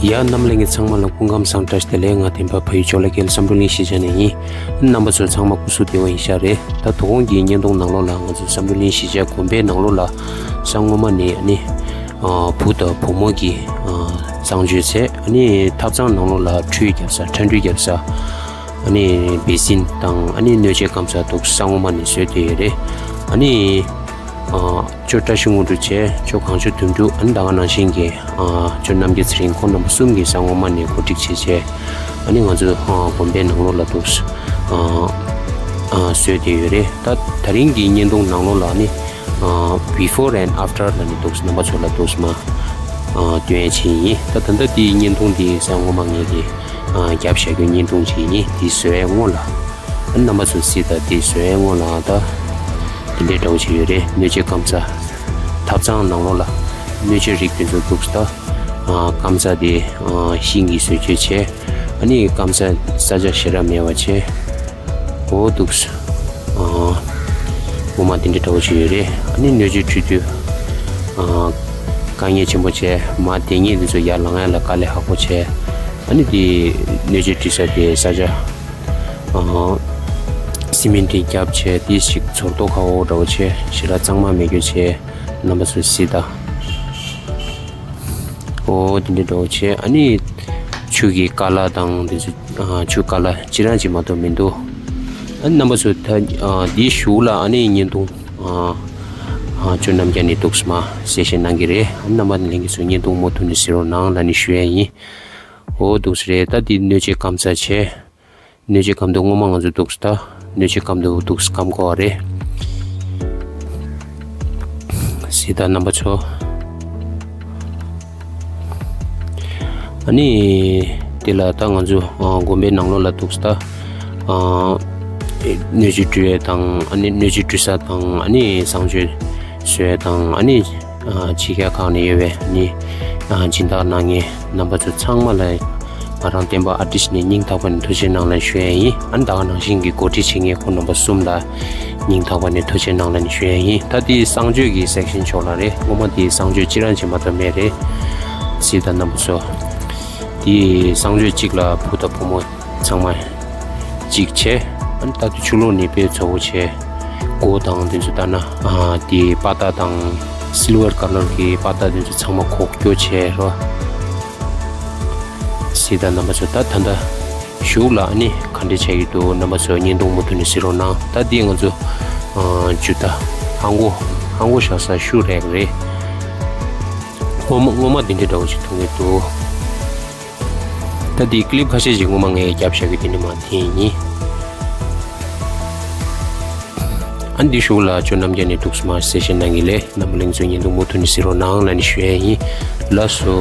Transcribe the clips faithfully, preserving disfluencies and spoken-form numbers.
ཡ། རྣམ་གླིང་གི་ཚང་མ་ལ་སྐུ་ཁམས་བཟང་། བཀྲ་ཤིས་བདེ་ལེགས། ང་བསྟན་པ་ཕ་ཡུལ་ཇོ་ལ་རྒྱལ་བསམ་གྲུབ་གླིང་གཞིས་ཆགས་ནས་ཡིན། རྣམ་པ་ཚོ་ཚང་མ་སྐུ་གཟུགས་བདེ་བོ་ཡིན་ཤག་རེད། ད་དོ་དགོང་གི་བརྙན་ཐུང་ནང་ལོགས་ལ་ང་ཚོ་བསམ་གྲུབ་གླིང་གཞིས་ཆགས་དགོན་པའི་ནང་ལོགས་ལ་ས་སྔོན་མ་ནས་ཨ་ནི་ཨ་བུ་དང་བུ་མོ་གི་ཨ་གཙང་སྤྱོད་ཚད། ཨ་ནི་ཐབ་ཚང་ནང་ལོགས་ལ་ཁྲུས་རྒྱབ་ས། ཁྲ་འགྲུལ་རྒྱབ་ས། ཨ་ནི་བེ་སིན་དང་ཨ་ནི་སྣོད་ཆས་སྐམ་ས་འདུག་ས་སྔོན་མ་ནས་བཟོས་བསྡད་ཡོད་རེད། ཨ་ནི་ཨ་ཅོ་བཀྲ་ཤིས་དངོས་གྲུབ་བྱས། ཅོ་གངས་ལྗོངས་དོན་གྲུབ། ཨ་ནི་ད་ག་ནང་བཞིན་གྱི་ཨ་ཅོ་རྣམ་རྒྱལ་ཚེ་རིང་། ཁོང་རྣམ་པ་གསུམ་གྱིས་ས་སྔོན་མ་ནས་གོ་སྒྲིག་བྱས་བྱས། ཨ་ནི་ང་ཚོ་ཨ་དགོན་པའི་ནང་ལོགས་ལ་འདུག་ཨ་ཨ་བཟོས་བསྡད་ཡོད་རེད། ད་ད་རིང་གི་བརྙན་ཐུང་ནང་ལོགས་ལ་ཨ་ནི་ཨ་before and after ལ་ནི་འདུག་རྣམ་པ་ཚོ་ལ་འདུག་མ་ཨ་སྟོན་ཡ་ཆེད་ཡིན། ད་ད་ལྟ་དེའི་བརྙན་ཐུང་དེ་ས་སྔོན་མ་ངས་ཀྱི་ཨ་རྒྱབ་བཞག་རྒྱུའི་བརྙན་ཐུང་ཅིག་ཡིན། དེ་བཟོ་ཡའི་སྔོན་ལ། ཨ་རྣམ་པ་ཚོ་གཟིགས་དང་། དེ་བཟོ་ཡའི་སྔོན་ལ་ད་དེ་འདྲའི་འདྲ་བོ་ཅིག་ཡོད་རེད། སྣོད་ཆས་སྐམ་ས། ཐབ་ཚང་ནང་ལོགས་ལ་སྣོད་ཆས་རིགས་དེ་ཚོ་འདུག་ད་ཨ་སྐམ་ས་དེ་ཨ་ཤིང་གིས་བཟོ་བཅོས་བྱས། ཨ་ནི་སྐམ་ས་ས་ཆ་ཞེ་དྲག་མེད་པ་བྱས། འོ་འདུག་ས། ཨ་ངོ་མ་དེ་འདྲའི་འདྲ་བོ་ཅིག་ཡོད་རེད། ཨ་ནི་སྣོད་ཆས་བཀྲུས་དུས་ཨ་དཀའ་ངལ་ཆེན་པོ་བྱས། མར་དེ་ཉིད་དེ་ཚོ་ཡར་ལངས་ཡ་ལ་དཀའ་ལས་ཁག་པོ་བྱས། ཨ་ནི་དེ་སྣོད་ཆས་བཀྲུས་ས་དེ་ས་ཆ་ཨ་སི་མེན་ཊི་བརྒྱབ་བྱས། དེ་ཞིག་ཚོར་རྟོག་ཁག་པོ་འདྲ་བོ་བྱས། ཞེ་དྲག་གཙང་མ་མེད་རྒྱུ་བྱས། རྣམ་པ་ཚོས་གཟིགས་དང་། འོ་དེ་འདྲའི་འདྲ་བོ་བྱས། ཨ་ནི་ཆུ་གི་ཀ་ལ་དང་དེ་ཚོ་ཨ་ཆུ་ཀ་ལ་གཅིག་རང་གཅིག་མ་གཏོགས་མི་འདུག་ཨ་རྣམ་པ་ཚོ་ད་ཨ་འདིའི་གཞུག་ལ་ཨ་ནི་བརྙན་ཐུང་ཨ་ཨ་ཅོ་རྣམ་རྒྱལ་ནས་འདུག་མ་གསལ་བཤད་གནང་གི་རེད། ཨ་རྣམ་པ་ལྷན་རྒྱས་ཚོས་བརྙན་ཐུང་མུ་མཐུད་ནས་གཟིགས་རོགས་གནང་ལབ་ནས་ཞུ་ཡ་ཡིན། འོ་འདུག་སེ་རེད། ད་འདི་སྣོད་ཆས་སྐམ་ས་བྱས། སྣོད་ཆས་སྐམ་དུས་སྔོན་མ་ང་ཚོ་འདུག་སེ་ད་སྣོད་ཆས་སྐམ་དུས་འདུག་སེ་སྐམ་དགོས་པ་རེད། གཟིགས་དང་རྣམ་པ་ཚོ། ཨ་ནི་དེ་ལ་ད་ང་ཚོ་ཨ་དགོན་པའི་ནང་ལོགས་ལ་འདུག་སེ་ད་ཨ་སྣོད་ཆས་བཀྲུ་ཡས་དང་། ཨ་ནི་སྣོད་ཆས་བཀྲུ་ས་དང་། ཨ་ནི་བསང་མཆོད་བཟོ་ཡས་དང་། ཨ་ནི་ཨ་ཕྱི་རྒྱལ་ཁག་ནས་ཡོད་པའི་ཨ་ནི་ཨ་སྦྱིན་བདག་གནང་མཁན་རྣམ་པ་ཚོ་ཚང་མ་ལ་ང་རང་བསྟན་པ་ཨར་ཊིསི་ནས་སྙིང་ཐག་པ་ནས་ཐུགས་རྗེ་གནང་ལབ་ཞུ་ཡ་ཡིན། ཨ་ནི་ད་ག་ནང་བཞིན་གྱི་འགོ་ཁྲིད་བྱེད་མཁན་ཁོང་རྣམ་པ་གསུམ་ལ་སྙིང་ཐག་པ་ནས་ཐུགས་རྗེ་གནང་ལབ་ནས་ཞུ་ཡ་ཡིན། ད་དེ་བསང་མཆོད་ཀྱི་སེག་ཤན་ཕྱོགས་ལ་རེད། སྔོན་མ་དེ་བསང་མཆོད་གཅིག་རང་གཅིག་མ་གཏོགས་མེད་རེད། གཟིགས་དང་རྣམ་པ་ཚོ། དེ་བསང་མཆོད་གཅིག་ལ་བུ་དང་བུ་མོ་ཚང་མ་གཅིག་བྱས། ཨ་ནི་ད་དེ་ཆུ་ལོག་ནི་དཔེ་ཚ་པོ་བྱས། མགོ་དང་དེ་ཚོ་ལྟ་ན་ཨ་དེ་པ་ཏ་དང་སིལ་ཝར་ཀ་ལར་གྱི་པ་ཏ་དེ་ཚོ་ཚང་མ་འགོག་རྒྱུ་བྱས་རོ། གཟིགས་དང་རྣམ་པ་ཚོ། ད་ད་ལྟ་གཞུག་ལ་ཨ་ནི་ག་འདྲ་བྱས་ཀྱི་འདུག་རྣམ་པ་ཚོ་བརྙན་ཐུང་མུ་མཐུད་ནས་གཟིགས་རོགས་གནང་། ད་འདི་ང་ཚོ་ཨ་ཇུ་ཏ་ཧང་གོ་ཧང་གོ་བཞག་ས་ཤུ་རེག་རེད། སྔོན་མ་སྔོན་མ་འདི་འདྲའི་འདྲ་བོ་ཞིག་མཐོང་གི་འདུག་ད་འདི་ཀི་ལིབ་ཁ་ཤས་ཤིག་སྔོན་མ་ངས་བརྒྱབ་བཞག་གི་དེ་ནི་མ་འཐེན་ཡིན། ཨ་འདི་གཞུག་ལ་ཅོ་རྣམ་རྒྱལ་ནས་འདུག་སེ་མ་གསལ་བཤད་གནང་གི་ལས། རྣམ་པ་ལྷན་རྒྱས་ཚོས་བརྙན་ཐུང་མུ་མཐུད་ནས་གཟིགས་རོགས་གནང་ལབ་ནས་ཞུ་ཡ་ཡིན། ལགས་སོ།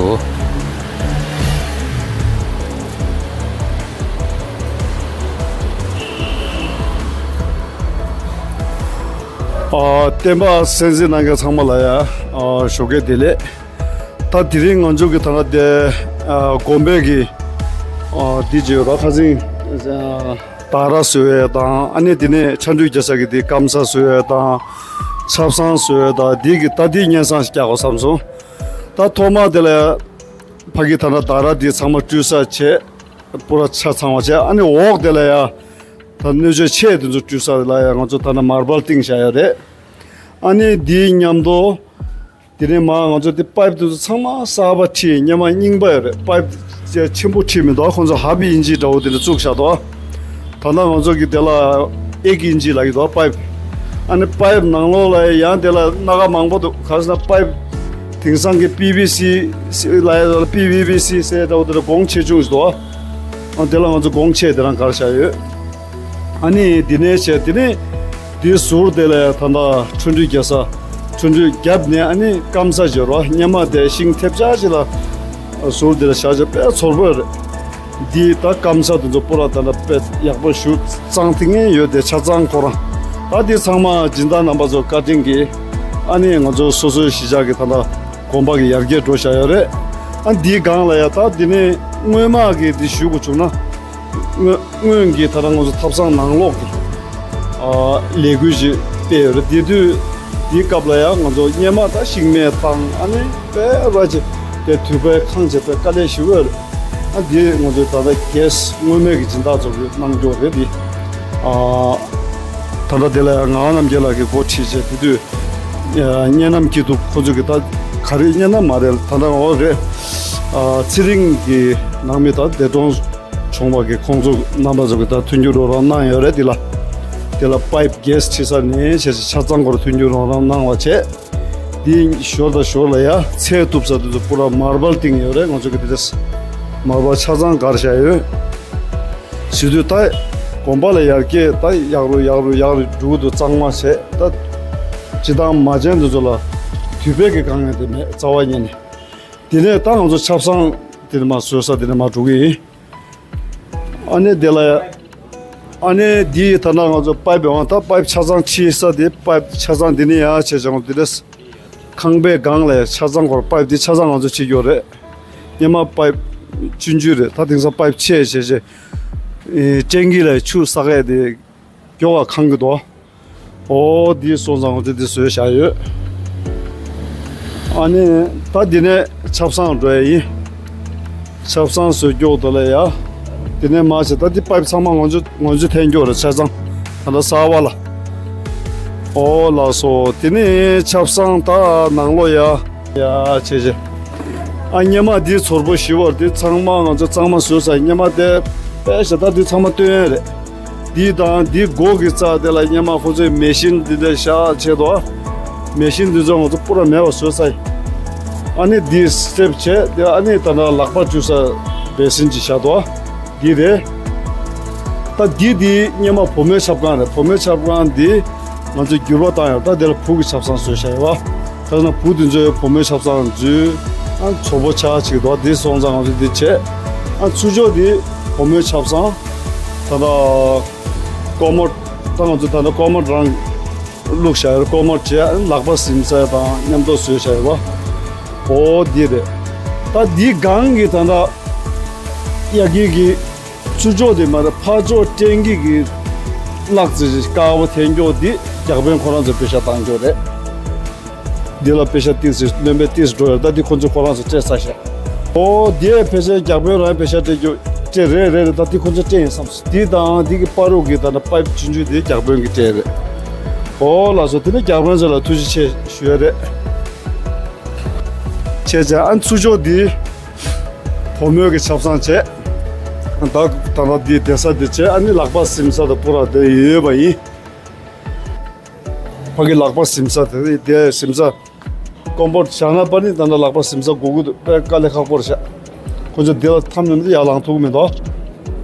ཨ་བསྟན་པ་གསན་གཟིགས་གནང་མཁན་ཚང་མ་ལ་ཡ་ཨ་ཞོགས་ཀས་བདེ་ལེགས། ད་དེ་རིང་ང་ཚོ་གི་ད་ལྟ་དེ་ཨ་དགོན་པའི་གི་ཨ་དེ་བྱས་ཡོད་ར། ཁ་སང་ཨ་དར་ར་བཟོ་ཡས་དང་། ཨ་ནི་དེ་ནས་ཕྱག་མདུད་རྒྱག་ས་གི་དེ་སྐམ་ས་བཟོ་ཡས་དང་། ཆབ་གསང་བཟོ་ཡས་དང་། དེ་གི་ད་དེ་སྙན་སེང་ཞིག་རྒྱག་དགོས་བསམ་སོང་། ད་ཐོག་མ་དེ་ལ་ཕ་གི་ད་ལྟ་དར་ར་དེ་ཚང་མ་བཀྲུས་ས་བྱས། པུ་ར་ཆ་ཚང་བ་བྱས། ཨ་ནི་འོག་དེ་ལ་ཡ་ད་སྣོད་ཆས་ཆེ་དེ་ཚོ་བཀྲུས་ས་ལ་ཡ་ང་ཚོ་ད་ལྟ་མར་བལ་བཏིང་བཞག་ཡོད་རེད། ཨ་ནི་དེའི་མཉམ་དུ་དེ་ནས་མར་ང་ཚོ་དེ་པའིབ་དེ་ཚོ་ཚང་མ་གསར་པ་ཁྲིད། སྔོན་མ་རྙིང་པ་ཡོད་རེད། པའིབ་ཆེན་པོ་ཁྲིད་མི་འདུག་ཁོང་ཚོ་ཧབ་ཨིན་ཅི་འདྲ་བོ་དེ་འདྲ་བཙུགས་བཞག་འདུག་ད་ལྟ་ང་ཚོ་གི་དེ་ལ་ཨེག་ཨིན་ཅི་ལབ་ཀྱི་འདུག་པའིབ། ཨ་ནི་པའིབ་ནང་ལོགས་ལ་ཡང་དེ་ལ་སྣ་ཁ་མང་པོ་འདུག་ག་རེ་ཟེར་ན་པའིབ་དེང་སང་གི་པི་ཝི་སི་ལབ་ཡ་ལ་པི་ཝི་ཝི་སི་ཟེར་འདྲ་བོ་དེ་འདྲ་གོང་ཆེ་ཆུང་ཞིག་འདུག་ཨ་དེ་ལ་ང་ཚོ་གོང་ཆེ་དེ་རང་ག་རེ་བཞག་ཡོད། ཨ་ནི་འདི་ནས་བྱས། དེ་ནས་འདི་ཟུར་དེ་ལ་ད་ལྟ་འཕྲུལ་འཕྲུལ་རྒྱག་ས། འཕྲུལ་འཕྲུལ་བརྒྱབ་ནས་ཨ་ནི་སྐམ་ས་བྱེད་རོགས། སྔོན་མ་དེ་ཤིང་ཐེབས་ཆག་ཅིག་ལ་ཟུར་དེ་ལ་བཞག་བྱས་དཔེ་ཚོར་པོ་རེད། འདི་ད་སྐམ་ས་དེ་ཚོ་པུ་ར་ད་ལྟ་དཔེ་ཡག་པོ་ཞིག་གཙང་ཐིང་ངེ་ཡོད་དེ། ཆ་ཚང་ཁོ་རང་། ད་འདི་ཚང་མ་སྦྱིན་བདག་རྣམ་པ་ཚོ་བཀའ་དྲིན་གྱིས་ཨ་ནི་ང་ཚོ་སོ་སོའི་གཞིས་ཆགས་ཀྱི་ད་ལྟ་དགོན་པ་གི་ཡར་རྒྱས་འགྲོ་བཞག་ཡོད་རེད། ཨ་འདིའི་སྒང་ལ་ཡ་ད་འདི་ནས་སྔོན་མ་གི་འདི་ཞུ་དགོས་བྱུང་ན། སྔོན་སྔོན་གྱི་ད་ལྟ་ང་ཚོ་ཐབ་ཚང་ནང་ལོགས་ཀྱི་ཨ་ལས་འགུལ་ཞིག་སྤེལ་ཡོད་རེད། དེ་དུས་དེའི་སྐབས་ལ་ཡང་ང་ཚོ་སྔོན་མ་ད་ཤིང་མེ་བཏང་། ཨ་ནི་དཔེ་ར་ཅིག་ དེ་དུས་པའི་ཁང་བྱས་པའི་དཀའ་ལས་ཞིག་ཡོད་རེད། ཨ་འདི་ང་ཚོའི་ད་ལྟ་གེ་སི་སྔོན་མའི་གི་སྦྱིན་བདག་ཚོ་གིས་གནང་རྒྱུ་རེད་འདི། ཨ་ད་ལྟ་དེ་ལ་ཡང་ངག་དབང་རྣམ་རྒྱལ་ལགས་ཀྱིས་འགོ་ཁྲིད་བྱས་དེ་དུས་ཨ་གཉན་ནམ་སྐྱིད་སྡུག་ཁོ་ཚོ་གི་ད་ག་རེ་གཉན་ནམ་མ་རེད། ད་ལྟ་འོ་རེད། ཨ་ཚེ་རིང་གི་ནང་མི་ད་འདས་གྲོངས་བྱུང་བ་གི་ཁོང་ཚོ་རྣམ་པ་ཚོ་གི་ད་མཐུན་འགྱུར་རོགས་རམ་གནང་ཡོད་རེད། འདི་ལ་དེ་ལ་པའིབ་གེ་སི་ཁྲིད་ས་ནས་བྱས་ཆ་ཚང་སྐོར་མཐུན་འགྱུར་རོགས་རམ་གནང་བ་བྱས། འདི་ཞོར་དང་ཞོར་ལ་ཡ་ཚལ་གཏུབ་ས་དེ་ཚོ་པུ་ར་མར་བལ་བཏིང་ཡོད་རེད། ང་ཚོ་གི་དེ་རེད། མར་བལ་ཆ་ཚང་བསྒར་བཞག་ཡོད། བྱེད་དུས་ད་དགོན་པ་ལ་ཡར་རྒྱས་ད་ཡག་རུ་ཡག་རུ་ཡག་རུ་འགྲོ་གི་འདུག་གཙང་མ་བྱས་ད། སྤྱི་བཏང་མ་བྱན་དེ་ཚོ་ལ་དུས་བབ་ཀྱི་དཀའ་ངལ་དེ་མེད། རྩ་བ་ཉིད་ནས། དེ་ནས་ད་ང་ཚོ་ཆབ་གསང་དེ་ནས་མར་བཟོ་ས་དེ་ནས་མར་འགྲོ་གི་ཡིན། ཨ་ནི་དེ་ལ་ཡ། ཨ་ནི་འདི་ད་ལྟ་ང་ཚོ་པའིབ་ཡོང་ད་པའིབ་ཆ་ཚང་ཁྲིད་ས་དེ་པའིབ་ཆ་ཚང་འདི་ནས་ཡར་བྱས་ཀྱང་འདི་རེད། ཁང་པའི་སྒང་ལ་ཡ་ཆ་ཚང་སྐོར་པའིབ་འདི་ཆ་ཚང་ང་ཚོ་ཁྲིད་ཡོད་རེད། སྔོན་མ་པའིབ་ཆུང་ཆུང་རེད། ད་དེང་སང་པའིབ་ཆེ་བྱས་བྱས། ཨེ་ཊེང་ཀི་ལ་ཆུ་བསགས་ཡས་དེ་མགྱོགས་པ་ཁེངས་ཀྱི་འདུག་ཨོ་འདི་སོང་ཙང་འོ་དེ་འདི་བཟོས་བཞག་ཡོད། ཨ་ནི་ད་འདི་ནས་ཆབ་གསང་འགྲོ་ཡ་ཡིན། ཆབ་གསང་བཟོས་མགྱོགས་དེ་ལ་ཡ། འདི་ནས་མར་བྱས་ད་འདི་པའིབ་ཚང་མ་ང་ཚོ་ང་ཚོ་འཐེན་མགྱོགས་རེད། ཆ་ཚང་ད་ལྟ་གསར་པ་ལ། ཨོ་ལགས་སོ། དེ་ནས་ཆབ་གསང་ད་ནང་ལོགས་ཡ། ཡ་བྱས་བྱས། ཨ་སྔོན་མ་འདི་ཚོར་པོ་ཞི་བར་འདི་ཚང་མ་ང་ཚོ་གཙང་མ་བཟོས་ཚར། སྔོན་མ་དེ་དཔེ་ཞེ་དྲག་འདི་ཚང་མ་སྟོན་ཡ་རེད། འདི་དང་འདི་སྒོ་གི་རྩ་དེ་ལ་སྔོན་མ་ཁོ་ཚོས་མེ་ཤིན་འདི་འདྲ་བཞག་བྱས་དོ། མེ་ཤིན་འདི་ཚོ་ང་ཚོ་པུ་ར་མེད་པ་བཟོས་ཚར། ཨ་ནི་འདི་སི་ཊེབ་བྱས་དེ་ཨ་ནི་ད་ལྟ་ལག་པ་བཅུག་ས་བེ་སིན་ཅིག་བཞག་དོ། འདི་རེད། ད་འདི་འདི་སྔོན་མ་བུ་མོའི་ཆབ་ཁང་རེད། བུ་མོའི་ཆབ་ཁང་འདི་ང་ཚོས་འགྱུར་བ་བཏང་ཡོད། ད་འདི་ལ་བུ་གི་ཆབ་གསང་བཟོས་བཞག་ཡོད་པ། ད་ན་བུ་དེ་ཚོས་བུ་མོའི་ཆབ་གསང་འཛུལ། ཨ་ཚོ་པོ་ཆ་ཅིག་འདུག་འདི་སོང་ཙང་ང་ཚོ་འདི་བྱས། ཨ་ཚུར་ཕྱོགས་འདི་བུ་མོའི་ཆབ་གསང་། ད་ལྟ་ཀོ་མོད་ད་ང་ཚོ་ད་ལྟ་ཀོ་མོད་རང་བླུགས་བཞག་ཡོད། ཀོ་མོད་བྱས་ལག་པ་ཟིམ་ས་དང་མཉམ་དུ་བཟོས་བཞག་ཡོད་པ། ཨོ་འདི་རེད། ད་འདི་སྒང་གི་ད་ལྟ་ཡ་གི་གི་ཚུར་ཕྱོགས་དེ་མ་རེད། ཕར་ཕྱོགས་ཊེང་ཀི་གི་ལག་རྩེ་དཀར་པོ་འཐེན་མགྱོགས་འདི་རྒྱག་དཔོན་ཁོ་རང་ཚོས་པེ་ཤ་བཏང་མགྱོགས་རེད། འདི་ལ་པེ་ཤ་ཏིས་སི་སྣོན་པའི་ཏིས་སི་འགྲོ་ཡོད། ད་འདི་ཁོ་ཚོས་ཁོ་རང་ཚོས་སྤྲད་ཚར་ཤག་ཨོ་འདི་ཕལ་ཆེར་རྒྱག་དཔོན་རང་པེ་ཤ་སྤྲད་རྒྱུ་སྤྲད་རེད་རེད་རེད། ད་འདི་ཁོ་ཚོས་སྤྲད་ཡིན་བསམ་སོང་། འདི་དང་འདི་གི་བར་དུ་གི་ད་ལྟ་པའིབ་ཆུང་ཆུང་འདི་རྒྱག་དཔོན་གྱིས་སྤྲད་རེད། ཨོ་ལགས་སོ། དེ་ནི་རྒྱག་དཔོན་ཚོ་ལ་ཐུགས་རྗེ་ཆེ་ཞུ་ཡ་རེད། བྱས་བྱས་ཨ་ཚུར་ཕྱོགས་འདི་བུ་མོའི་གི་ཆབ་གསང་བྱས། ད་ད་ལྟ་འདི་བསྡད་ས་འདི་བྱས། ཨ་ནི་ལག་པ་ཟིམ་ས་དང་པུ་ར་དེ་ཡོད་པ་ཡིན། ཕ་གི་ལག་པ་ཟིམ་ས་དེ་དེ་ཟིམ་ས་ཀོམ་པོར་བཞག་ན་པ་ནི་ད་ལྟ་ལག་པ་ཟིམ་ས་དགོས་ཀྱི་འདུག་དཔེ་དཀའ་ལས་ཁག་པོ་རེད་ཤག་ཁོ་ཚོ་འདི་ལ་འཐམ་ནས་ཡར་ལངས་ཐུབ་ཀྱི་མི་འདུག་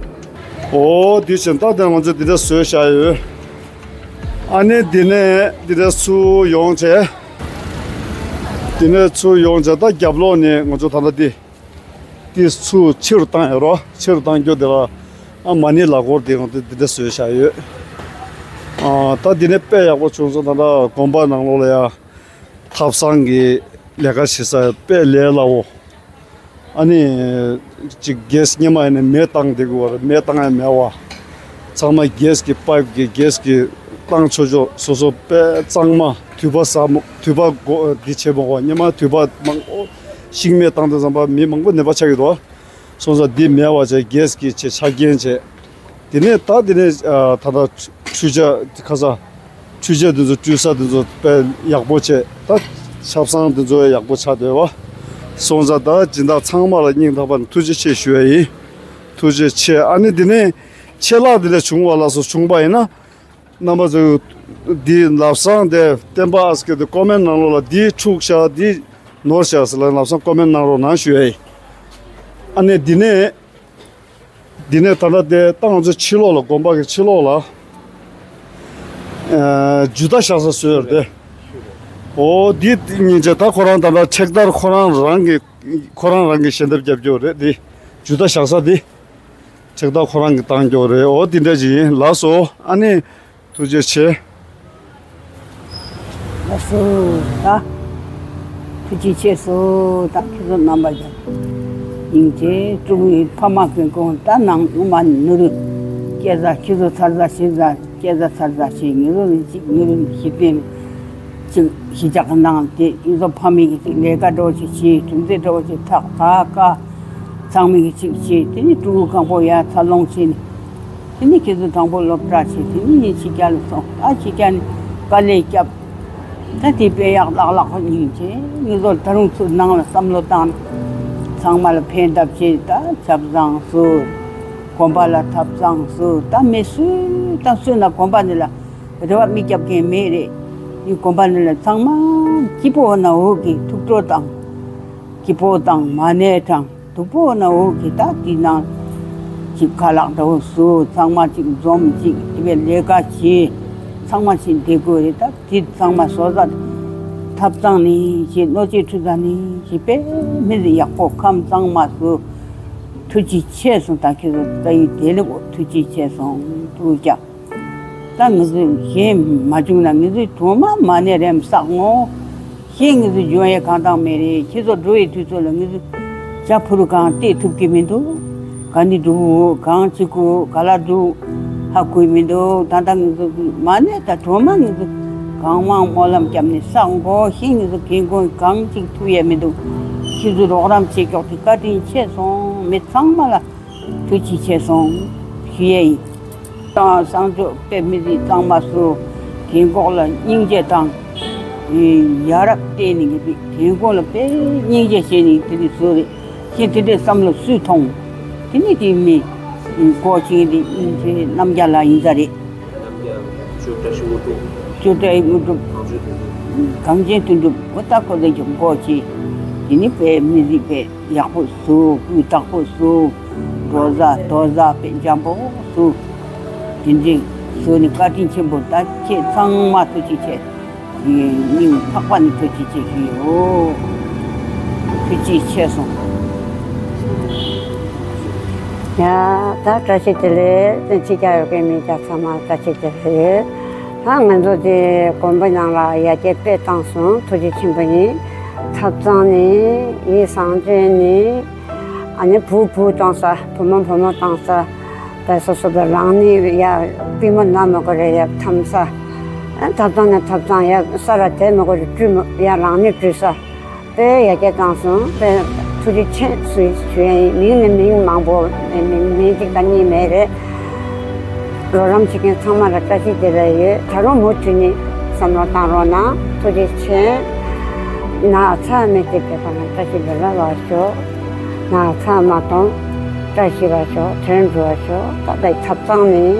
ཨོ་དེ་བཞིན་ད་དེ་ང་ཚོ་འདི་འདྲ་བཟོས་བཞག་ཡོད། ཨ་ནི་འདི་ནས་འདི་འདྲ་ཚུར་ཡོང་བྱས། དེ་ནས་ཚུར་ཡོང་བྱས་ད་རྒྱབ་ལོགས་ནས་ང་ཚོ་ད་ལྟ་འདི། དེ་ཚུར་ཕྱི་རུ་བཏང་ཡོད་རོ། ཕྱི་རུ་བཏང་རྒྱུ་དེ་ལ་ཨ་མ་ཎི་ལག་འཁོར་དེ་ཡང་དེ་འདི་འདྲ་བཟོས་བཞག་ཡོད། ཨ་ད་འདི་ནས་དཔེ་ཡག་པོ་བྱུང་སོང་། ད་ལྟ་དགོན་པ་ནང་ལོགས་ལ་ཡ་ཐབ་ཚང་གི་ལས་ཀ་བྱེད་ས་དཔེ་ལས་སླ་བོ། ཨ་ནི་ཅིག་གེ་སི་སྔོན་མ་ཡིན་ན་མེ་བཏང་བསྡད་དགོས་པ་རེད། མེ་བཏང་ཡ་མེད་པ། ཚང་མ་གེ་སི་གི་པའིབ་གི་གེ་སི་གི་བཏང་ཆོག་ཆོག་སོ་སོ་དཔེ་གཙང་མ། དུད་པ་ཟ་མོ་དུད་པ་འགོ་འདི་བྱེད་མ་དགོས་པ། སྔོན་མ་དུད་པ་མང་པོ་ཤིང་མེ་བཏང་དུས་ཙམ་པ་མི་མང་པོ་ནད་པ་ཆགས་ཀྱི་འདུག་སོང་ཙང་འདི་མེད་པ་བྱས་གེ་སི་གི་བྱས་ཆ་རྐྱེན་བྱས། དེ་ནས་ད་དེ་ནས་ཨ་ད་ལྟ་འཕྲུལ་ཆས་ཁ་ས་འཕྲུལ་ཆས་དེ་ཚོ་སྤྲུལ་ས་དེ་ཚོ་དཔེ་ཡག་པོ་བྱས། ད་ཆབ་གསང་དེ་ཚོ་ཡག་པོ་ཆགས་བསྡད་པ་སོང་ཙང་ད་སྦྱིན་བདག་ཚང་མ་ལ་སྙིང་ཐག་པ་ནས་ཐུགས་རྗེ་ཆེ་ཞུ་ཡ་ཡིན། ཐུགས་རྗེ་ཆེ། ཨ་ནི་དེ་ནས་ཆད་ལྷག་དེ་འདྲ་བྱུང་བ་ལ་སོགས་བྱུང་པ་ཡིན་ན། རྣམ་པ་ཚོས་འདི་ལམ་སང་དེ་བསྟན་པ་ཨ་སྐད་དེ་ཀོ་མེན་ནང་ལོགས་ལ་འདི་འཁྲུགས་ཤག་འདི་ནོར་ཤག་ཟེར་ལ་ལམ་སང་ཀོ་མེན་གནང་རོགས་གནང་ཞུ་ཡ་ཡིན། ཨ་ནི་འདི་ནས་འདི་ནས་ད་ལྟ་དེ་ད་ང་ཚོ་ཕྱི་ལོགས་ལ་དགོན་པ་གི་ཕྱི་ལོགས་ལ་ཨ་ཇུ་ད་བཞག་ས་བཟོས་ཡོད་རེད་དེ། ཨོ་འདི་སྙིང་རྗེ། ད་ཁོ་རང་ད་ལྟ་ཁྲེག་དར་ཁོ་རང་རང་གི་ཁོ་རང་རང་གི་ཞལ་འདེབས་རྒྱབ་རྒྱུ་རེད་དེ། ཇུ་ད་བཞག་ས་དེ། ཁྲེག་དར་ཁོ་རང་གིས་བཏང་རྒྱུ་རེད། འོ་དེ་འདྲ་ཅིག་ཡིན། ལགས་སོ། ཨ་ནི་ཐུགས་རྗེ་ཆེ། ལགས་སོ། ད་ཐུགས་རྗེ་ཆེ་སོ། ད་ཁྱེད་ཚོ་རྣམ་པ་ཀྱང་སྙིང་རྗེ། ཀྲུང་གོའི་ཕ་མ་ཀུན་ཀོང་ད་ནང་ཨུ་མ་ནུ་རུ་སྐྱེ་ས་ཁྱེད་ཚོ་ཚར་ས་ཤེས་ས་སྐྱེ་ས་ཚར་ས་ཤེས་ངེ་རུ་ནི་ཅིག་ངེ་རུ་ནི་ཤེས་པས། ཅིག་གཞིས་ཆགས་ནང་དེ་ཡིན་ཙང་ཕ་མེས་ཀྱི་ཅིག་ལས་ཀ་འདྲ་བོ་ཅིག་བྱས། གྲུམ་ཙེ་འདྲ་བོ་ཅིག་འཐག་ད་ཀ་ཚང་མས་ཀྱི་ཅིག་བྱས། དེ་ནས་ཕྲུ་གུ་གང་པོ་ཡར་འཚར་ལོངས་བྱས་ནས། དེ་ནས་ཁྱེད་ཚོ་དང་པོ་སློབ་གྲྭ་ཆེ། དེ་ནས་ངས་ཕྱི་རྒྱལ་ལ་སོང་། ད་ཕྱི་རྒྱལ་ནས་དཀའ་ལས་བརྒྱབ། ད་དེ་དཔེ་ཡག་ལག་ལག་ཉིན་བྱས། ངེད་ཚོ་ད་རུང་ཚུར་ནང་ལ་བསམ་བློ་བཏང་། ཚང་མ་ལ་ཕན་ཐབས་བྱས། ད་ཆབ་གཙང་བཟོ། དགོན་པ་ལ་ཐབ་ཚང་བཟོ། ད་མི་སུ་དང་སུ་ན་དགོན་པ་འདི་ལ་རེ་བ་མི་རྒྱབ་མཁན་མེད་རེད། ངས་དགོན་པ་འདི་ལ་ཚང་མ་སྐྱིད་པོ་ན་འོ་གི་ཐུགས་སྤྲོ་དང་། སྐྱིད་པོ་དང་མ་ཎི་དང་སྡུག་པོ་ན་འོ་གི་ད་དེ་ནང་ཅིག་ཁ་ལག་འདྲ་བོ་བཟོ། ཚང་མ་ཅིག་འཛོམས། ཅིག་དེ་བས་ལས་ཀ་བྱེད། ཚང་མ་ཅིག་བསྡད་དགོས་རེད། ད་དེ་ཚང་མ་བཟོ་ས་ཐབ་ཚང་ནས་བྱེད། སྣོད་བཅུད་འཕྲུལ་ཚོགས་ནས་བྱེད། དཔེ་མི་སྲིད་ཡག་པོ་ཁམས་གཙང་མ་བཟོ། ཐུགས་རྗེ་ཆེ་སོང་། ད་ཁྱེད་ཚོ་ད་ཡིན་དེ་ལས་ཐུགས་རྗེ་ཆེ་སོང་། ཐུགས་རྒྱ། ད་ང་ཚོས་གཞན་མ་བྱུང་ན་ང་ཚོས་གྲོ་མ་མ་ཎི་རེམ་བསགས་ངོ་། གཞན་ང་ཚོས་འཇོན་ཡས་གང་དང་མེད་རེད། ཁྱེད་ཚོ་འགྲོ་ཡི་དུས་ཚོད་ལ་ང་ཚོས་ཇ་ཕུར་གང་སྟེར་ཐུབ་ཀྱི་མི་འདུག། ག་འདི་འགྲོ། གང་བྱེད་དགོས། ག་ལ་འགྲོ། ཧ་གོ་མི་འདུག། ད་ལྟ་ང་ཚོ་མ་ཎི་དང་གྲོ་མ་ང་ཚོ་གང་མང་སྨོན་ལམ་བརྒྱབ་ནས་བསགས་ངོ་། གཞན་ང་ཚོ་རྒན་རྒོན་གང་ཅིག་ཐུབ་ཡས་མི་འདུག། ཁྱེད་ཚོས་རོགས་རམ་བྱེད་ཀྱོག་དེ་བཀའ་དྲིན་ཆེ་སོང་། མི་ཚང་མ་ལ་ཐུགས་རྗེ་ཆེ་སོང་ཞུ་ཡས་ཡིན། དང་གསང་སྤྱོད་དཔེ་མི་སྲིད་གཙང་མ་བཟོ། རྒན་འཁོགས་ལ་སྙིང་རྗེ་དང་། ཡ་རབས་བསྟན་ནས་ཀྱི་རྒན་འཁོགས་ལ་དཔེ་སྙིང་རྗེ་བྱས་ནས་དེ་འདྲ་བཟོ་རེད། ཁྱེད་དེ་འདྲའི་བསམ་བློ་སུས་ཐོངས། དེ་ནི་དེ་མི་སྒོ་ཕྱེ་དེ་སྙིང་རྗེ་རྣམ་རྒྱལ་ལགས་ཡིན་ས་རེད། ཆོས་བཀྲ་ཤིས་དངོས་གྲུབ། ཆོས་བཀྲ་ཤིས་དངོས་གྲུབ། གངས་ཅན་དོན་གྲུབ། འོ་ད་ཁོ་ཚོ་གི་སྒོ་ཕྱེ། དེ་ནི་དཔེ་མི་སྲིད་དཔེ་ཡག་པོ་བཟོ། སྤུས་དག་པོ་བཟོ། འགྲོ་ས་དོ་ས་དཔེ་འཇམ་པོ་བཟོ། དེ་འདྲའི་བཟོ་ནི་བཀའ་དྲིན་ཆེན་པོ། ད་ཁྱེད་ཚང་མ་ཐུགས་རྗེ་ཆེ། སྙིང་ཐག་པ་ནས་ཐུགས་རྗེ་ཆེ་ཞུ་ཡོད། ཐུགས་རྗེ་ཆེ་སོང་། ཡ། ད་བཀྲ་ཤིས་བདེ་ལེགས། བཙན་ཕྱི་རྒྱ་ཡོད་མཁན་མི་སྐྱ་ཚང་མ་བཀྲ་ཤིས་བདེ་ལེགས། ད་ང་ཚོ་དེ་དགོན་པ་ནང་ལ་ཡར་རྒྱས་དཔེ་བཏང་སོང་། ཐུགས་རྗེ་ཆེན་པོ་ཡིན། ཐབ་ཚང་ནས་ཡིན། བསང་མཆོད་ནས། ཨ་ནི་བུ་བུ་བཏང་ས། བུ་མོ་བུ་མོ་བཏང་ས། ད་སོ་སོ་གི་རང་ནི་ཡ་པུས་མོ་ན་མ་དགོས་རེད། ཡ་འཐམ་ས། ཨ། ཐབ་ཚང་ནས་ཐབ་ཚང་ཡ་ས་ར་དེ་མ་དགོས་རེད། བཀྲུས་མ་ཡ་རང་ནི་བཀྲུས་ས། དཔེ་ཡར་རྒྱས་བཏང་སོང་། དཔེ་ཐུགས་རྗེ་ཆེ་ཞུ་ཞུ་ཡ་ཡིན། མིང་ནི་མིང་མང་པོ་མིང་མིང་གཅིག་དང་གཉིས་མེད་རེད། རོགས་རམ་བྱེད་མཁན་ཚང་མ་ལ་བཀྲ་ཤིས་བདེ་ལེགས་ཡོད། ད་རུང་མུ་མཐུད་ནས་བསམ་བློ་བཏང་རོགས་གནང་། ཐུགས་རྗེ་ཆེ། ན་ཚ་མེད་དེ་བདེ་བ་ལ་བཀྲ་ཤིས་བདེ་ལེགས་ལ་ཤོག། ན་ཚ་མ་གཏོང་། བཀྲ་ཤིས་པ་ཤོག། དོན་འགྲུབ་པ་ཤོག། ད་ལྟ་ཐབ་ཚང་ནས་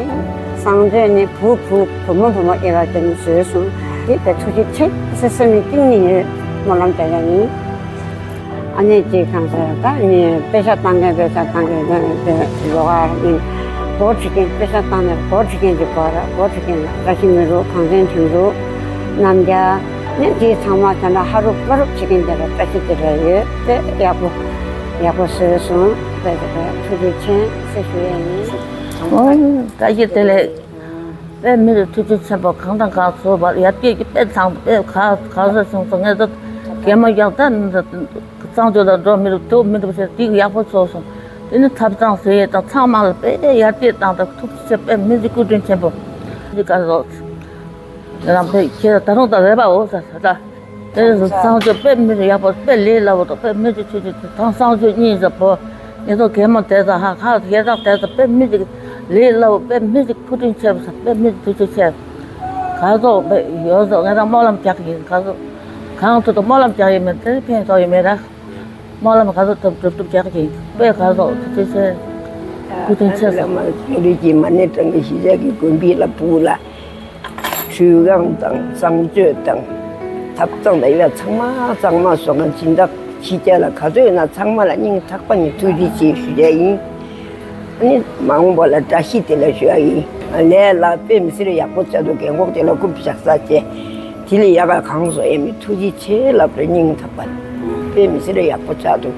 བསང་མཆོད་ནས་བུ་བུ་བུ་མོ་བུ་མོ་ཨེ་བ་དེ་ནས་བཟོས་སོང་། དེ་དཔེ་ཐུགས་རྗེ་ཆེ་ཟེར་སེམས་ནས་གཏིང་ནས་ཡོད། སྨོན་ལམ་རྒྱག་ཡ་ཡིན། ཨ་ནེ་ཅིག་གང་ཟེར། ད་ནི་པེ་ཤ་བཏང་མཁན་པེ་ཤ་བཏང་མཁན་དེ་ལོག་ཨ་ནི་སྒོར་ཁྲི་ཀན། པེ་ཤ་བཏང་ནས་སྒོར་ཁྲི་ཀན་གྱི་སྒོ་ར། སྒོར་ཁྲི་ཀན་ལ་བཀྲ་ཤིས་མི་རུ་གངས་ཅན་དོན་གྲུབ་རྣམ་རྒྱལ་ནི་དེ་ཚང་མ་ད་ལྟ་ཧ་རུབ་པ་རུབ་བྱེད་མཁན་དེ་ལ་བཀྲ་ཤིས་བདེ་ལེགས་ཡོད། དཔེ་ཡག་པོ་ཡག་པོ་བཟོས་སོང་། དཔེ་དེ་ལ་ཐུགས་རྗེ་ཆེ་ཟེར་ཞུ་ཡ་ཡིན། ཨོ། བཀྲ་ཤིས་བདེ་ལེགས། དཔེ་མི་རུ་ཐུགས་རྗེ་ཆེན་པོ། གང་དང་གང་བཟོས་པ་ཡར་རྒྱས་ཀྱི་དཔེ་བཏང་། དཔེ་ག་ག་ཚོད་བྱུང་སོང་། ངས་ད་གད་མོ་རྒྱག་ད་གཙང་སྤྱོད་ལ་འགྲོ་མི་འདུག་འདུག་མི་འདུག་ཟེར། དེ་ཡག་པོ་བཟོས་སོང་། དེ་ནི་ཐབ་ཚང་ཟེར་ཡས་དང་ཚང་མ་ལ་དཔེ་ཡར་རྒྱས་བཏང་། ད་ཐུགས་རྗེ་ཆེ། དཔེ་མི་རུ་སྐུ་དྲིན་ཆེན་པོ། འདི་ག་རོགས་ང་རང་དཔེ་ཁྱེད་ད་རུང་ད་རེ་བ་འོ་ཟེར་ད། དེ་ནི་གཙང་སྤྱོད་དཔེ་མི་རུ་ཡག་པོ། དཔེ་ལས་སླ་བོ་དང་། དཔེ་མི་རུ་ཆུ་ཆུ་དང་གཙང་སྤྱོད་གཉིས་ཟེར་བོ། ངེད་ཚོ་གད་མོ་དེ་ཚོ་ཧ་ཁ་ཡེ་དག་དེ་ཚོ་དཔེ་མི་རུ་ལས་སླ་བོ། དཔེ་མི་རུ་སྐུ་དྲིན་ཆེ་བ་ཟེར། དཔེ་མི་རུ་ཐུགས་རྗེ་ཆེ། ག་ཚོད་དཔེ་ཡོད་ཚོད་ངས་ད་སྨོན་ལམ་རྒྱག་གི་ཡིན། ག་ཚོད་གང་ཐུབ་ཐུབ་སྨོན་ལམ་རྒྱག་ཡིན་མིན་དེ་ཕན་ཐོགས་ཡོད་མེད་ར། སྨོན་ལམ་ག་ཚོད་ཐུབ་ཐུབ་ཐུབ་རྒྱག་གི་ཡིན། དཔེ་ག་ཚོད་ཐུབ་ཐུབ་བྱས། སྐུ་དྲིན་ཆེ་སོང་། ལུས་ཀྱི་མ་ཎི་བགྲང་གི་གཞིས་ཆགས་ཀྱི་དགོན་པའི་ལ་བུ་ལ། ཁྲུས་ཁང་དང་གཙང་སྤྱོད་དང་ཐབ་ཚང་དང་ཡ་ཚང་མ་གཙང་མ་བཟོ་མཁན་སྦྱིན་བདག་ཕྱི་རྒྱལ་ལ་ག་ཚོད་ཡོད་ན་ཚང་མ་ལ་སྙིང་ཐག་པ་ནས་ཐུགས་རྗེ་ཆེ་ཞུ་རྒྱུ་ཡིན། ཨ་ནི་མ་འོངས་པ་ལ་བཀྲ་ཤིས་བདེ་ལེགས་ཞུ་ཡ་ཡིན། ལས་ལ་དཔེ་མི་སྲིད་ཡག་པོ་བྱ་འདུག་རྒན་གོག་དེ་ལ་རྐུབ་བཞག་ས་བྱས། དེ་ལས་ཡག་ག་གང་བཟོ་ཡས་མེད། ཐུགས་རྗེ་ཆེ་ལབ་རེད། སྙིང་ཐག་པ་ནས། དཔེ་མི་སྲིད་ཡག་པོ་ཆགས་འདུག་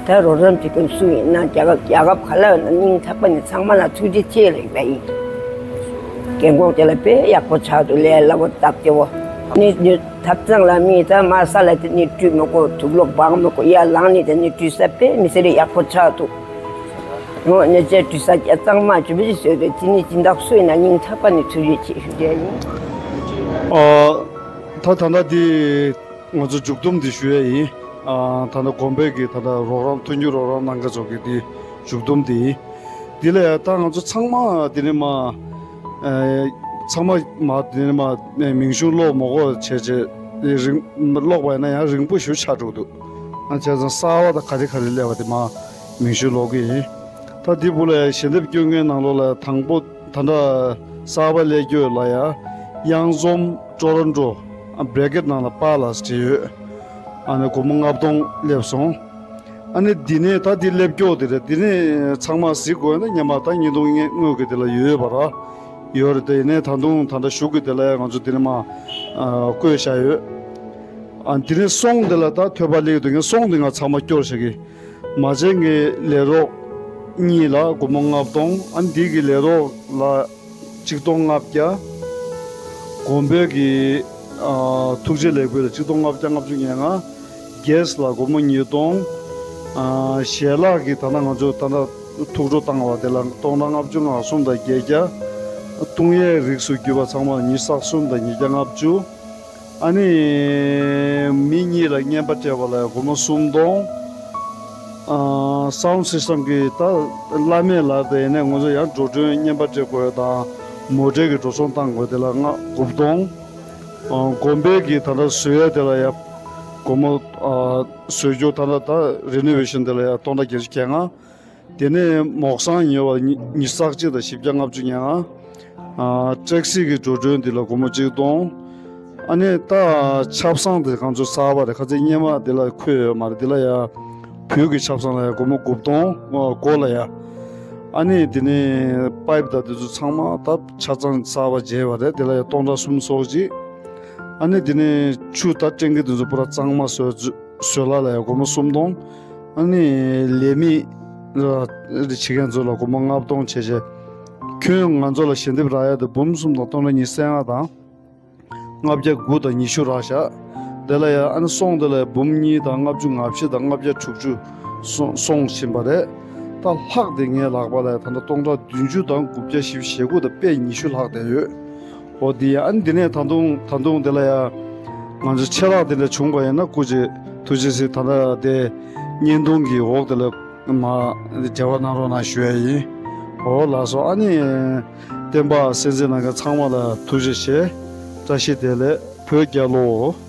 ད་རོགས་རམ་བྱེད་མཁན་སུ་ཡིན་ན། རྒྱ་གར་རྒྱལ་ཁབ་ག་ལ་ཡོད་ན་སྙིང་ཐག་པ་ནས་ཚང་མ་ལ་ཐུགས་རྗེ་ཆེ་ལབ་པ་ཡིན། རྒན་གོག་དེ་ལ་དཔེ་ཡག་པོ་ཆགས་འདུག་ལས་སླ་བོ་སྟབས་བདེ་བོ། ནི་ནི་ཐབ་ཚང་ལ་མི་ད་མར་ས་ལ་དེ་ནི་བཀྲུས་མི་དགོས། དུག་ལོག་སྦང་མི་དགོས། ཡར་ལངས་ནས་དེ་ནི་བཀྲུས་ས་དཔེ་མི་སྲིད་ཡག་པོ་ཆགས་འདུག་ངོ་ནི་ཅེ་བཀྲུས་ས་ཀྱ་གཙང་མ་ཅུ་བི་ཅི་བཟོས་ཏེ་དེ་ནི་སྦྱིན་བདག་སུ་ཡིན་ན་སྙིང་ཐག་པ་ནས་ཐུགས་རྗེ་ཆེ་ཞུ་རྒྱུ་ཡིན། ཨོ། ད་ད་ལྟ་འདི་ང་ཚོ་མཇུག་བསྡོམས་འདི་ཞུ་ཡས་ཡིན། ཨ། ད་ལྟ་དགོན་པའི་གི་ད་ལྟ་རོགས་རམ་མཐུན་འགྱུར་རོགས་རམ་གནང་མཁན་ཚོ་གི་འདི་མཇུག་བསྡོམས་འདི་ཡིན། འདི་ལ་ཡང་ད་ང་ཚོ་ཚང་མ་འདི་ནས་མ། ཨ། ཚང་མ་མ་འདི་ནས་མ་མིང་གཞུང་ཀློག་མ་དགོས་བྱས་བྱས་རིང་ཀློག་པ་ཡིན་ན་ཡང་རིང་པོ་ཞེ་པོ་ཆགས་འགྲོ་གི་འདུག་ཨ། བྱས་ཙང་གསར་པ་དང་ག་རེ་ག་རེ་སླེབས་པ་དེ་མ་མིང་གཞུང་ཀློག་གི་ཡིན། ད་འདི་བུ་ལ་ཡང་ཞལ་འདེབས་སྐྱོན་མཁན་ནང་ལོགས་ལ་དང་པོ། ད་ལྟ་གསར་པ་སླེབས་རྒྱུ་ལ་ཡ་གཡང་འཛོམས་ཀྲོ་རོན་ཀྲོ། ཨ། བྷེ་རེ་ཀེཊ་ནང་ལ་པཱ་ལགས་བྲིས་ཡོད། ཨ་ནི་སྒོར་མོ་ལྔ་སྟོང་སླེབས་སོང་། ཨ་ནི་འདི་ནས་ད་འདི་སླེབས་སྐྱོ་དེ་རེད། འདི་ནས་ཚང་མ་གཟིགས་དགོས་ན་སྔོན་མ་ད་བརྙན་ཐུང་དངོས་ཀྱི་དེ་ལ་ཡོད་པ་ར། ཡོད་རེད། དེ་ནས་ད་དུང་ད་ལྟ་གཞུག་གི་དེ་ལ་ཡ་ང་ཚོ་འདི་ནས་མ་བཀོད་བཞག་ཡོད། ཨ། འདི་ནས་སོང་དེ་ལ་ད་ཐོས་པ་སླེབས་འདུག་ངས་སོང་དེ་ང་ཚང་མ་སྐྱོར་བཞག་གི། མ་བྱན་གྱི་ལས་རོགས་གཉིས་ལ་སྒོར་མོ་ལྔ་སྟོང་། ཨ། འདི་གི་ལས་རོགས་ལ་གཅིག་སྟོང་ལྔ་བརྒྱ། དགོན་པའི་གི། ཨ། ཐུགས་རྗེ་ལེགས་འབུལ་ལ་གཅིག་སྟོང་ལྔ་བརྒྱ་ལྔ་བཅུ་ང་ལྔ། གེ་སི་ལ་སྒོར་མོ་ཉིས་སྟོང་། ཨ། ཞལ་ལག་གི་ད་ལྟ་ང་ཚོ་ད་ལྟ་ཐུགས་སྤྲོ་བཏང་བ་དེ་ལ་སྟོང་ཕྲག་ལྔ་བཅུ་ང་གསུམ་དང་བརྒྱད་བརྒྱ། བཏུང་ཡས་རིགས་སུ་གྱུར་པ་ཚང་མ་ཉི་ཤུ་རྩ་གསུམ་དང་ཉིས་བརྒྱ་ལྔ་བཅུ། ཨ་ནི་མི་གཉིས་ལ་རྔན་པ་སྤྲད་པ་ལ་སྒོར་མོ་སུམ་སྟོང་། ཨ། སའུན་ཌི་སིས་ཊམ་གི་ད་བླ་མེད་ལ་དེ་ཡིན་ནས་ང་ཚོ་ཡང་འགྲོ་གྲོན་རྔན་པ་སྤྲད་དགོས་དང་མོ་ཊའི་གི་འགྲོ་སོང་བཏང་དགོས་དེ་ལ་ལྔ་དགུ་སྟོང་། ཨ། དགོན་པའི་གི་ད་ལྟ་བཟོ་ཡས་དེ་ལ་ཡ་སྒོར་མོ། ཨ། བཟོ་རྒྱུ་ད་ལྟ་ད་རི་ནོ་ཝེ་ཤན་དེ་ལ་ཡ་སྟོང་ཕྲག་བརྒྱད་ཅུ་གྱ་ལྔ། དེ་ནས་མོག་སང་ཉོ་བ་ཉི་ཉི་ཤུ་རྩ་གཅིག་དང་བཞི་བརྒྱ་ལྔ་བཅུ་ང་ལྔ། ཨ། ཊེག་སི་གི་འགྲོ་གྲོན་འདི་ལ་སྒོར་མོ་གཅིག་སྟོང་། ཨ་ནི་ད་ཆབ་གསང་དེ་གང་ཚོད་གསར་པ་རེད། ཁ་ཚིག་སྔོན་མ་འདི་ལ་འཁོད་ཡོད་མ་རེད། འདི་ལ་ཡ་བོད་ཀྱི་ཆབ་གསང་ལ་ཡ་སྒོར་མོ་དགུ་སྟོང་། ཨ། སྒོར་ལ་ཡ། ཨ་ནི་དེ་ནས་པའིབ་དང་དེ་ཚོ་ཚང་མ་ད་ཆ་ཚང་གསར་པ་བརྗེས་པ་རེད། དེ་ལ་ཡ་སྟོང་ཕྲག་སུམ་ཅུ་སོ་གཅིག། ཨ་ནི་དེ་ནས་ཆུ་ད་ཊེང་ཀི་དེ་ཚོ་པུ་ར་གཙང་མ་བཟོ་བཟོ་ལ་ལ་ཡ་སྒོར་མོ་སུམ་སྟོང་། ཨ་ནི་ལས་མི་ར་བྱེད་མཁན་ཚོ་ལ་སྒོར་མོ་ལྔ་སྟོང་བྱས་བྱས། ཁྱོན་ང་ཚོ་ལ་ཞལ་འདེབས་རག་ཡ་དེ་འབུམ་གསུམ་དང་སྟོང་ཕྲག་ཉི་ཤུ་རྩ་ལྔ་དང་། ལྔ་བརྒྱ་དགུ་དང་ཉི་ཤུ་རག་ཤག་དེ་ལ་ཡ་ཨ་ནི་སོང་དེ་ལ་ཡ་འབུམ་གཉིས་དང་ལྔ་བཅུ་ང་བཞི་དང་ལྔ་བརྒྱ་དྲུག་ཅུ་སོང་སོང་ཕྱིན་པ་རེད། ད་ལྷག་དེ་ངའི་ལག་པ་ལ་ཡ་ད་ལྟ་སྟོང་ཕྲག་བདུན་ཅུ་དང་དགུ་བརྒྱ་བཞི་བཅུ་ཞེ་དགུ་དང་པད་ཉི་ཤུ་ལྷག་བསྡད་ཡོད། འོ་དེ་ཡ་ཨ་ནི་འདི་ནས་ད་དུང་ད་དུང་དེ་ལ་ཡ་ང་ཚོ་ཆད་ལྷག་དེ་འདྲ་བྱུང་པ་ཡིན་ན་སྐུ་མཁྱེན་ཐུགས་རྗེ་གཟིགས། ད་ལྟ་དེ་བརྙན་ཐུང་གི་འོག་དེ་ལ་མ་འབྲེལ་བ་གནང་རོགས་གནང་ཞུ་ཡ་ཡིན། འོ་ལགས་སོ། ཨ་ནི་བསྟན་པ་གསན་གཟིགས་གནང་མཁན་ཚང་མ་ལ་ཐུགས་རྗེ་ཆེ། བཀྲ་ཤིས་བདེ་ལེགས། བོད་རྒྱལ་ལོ།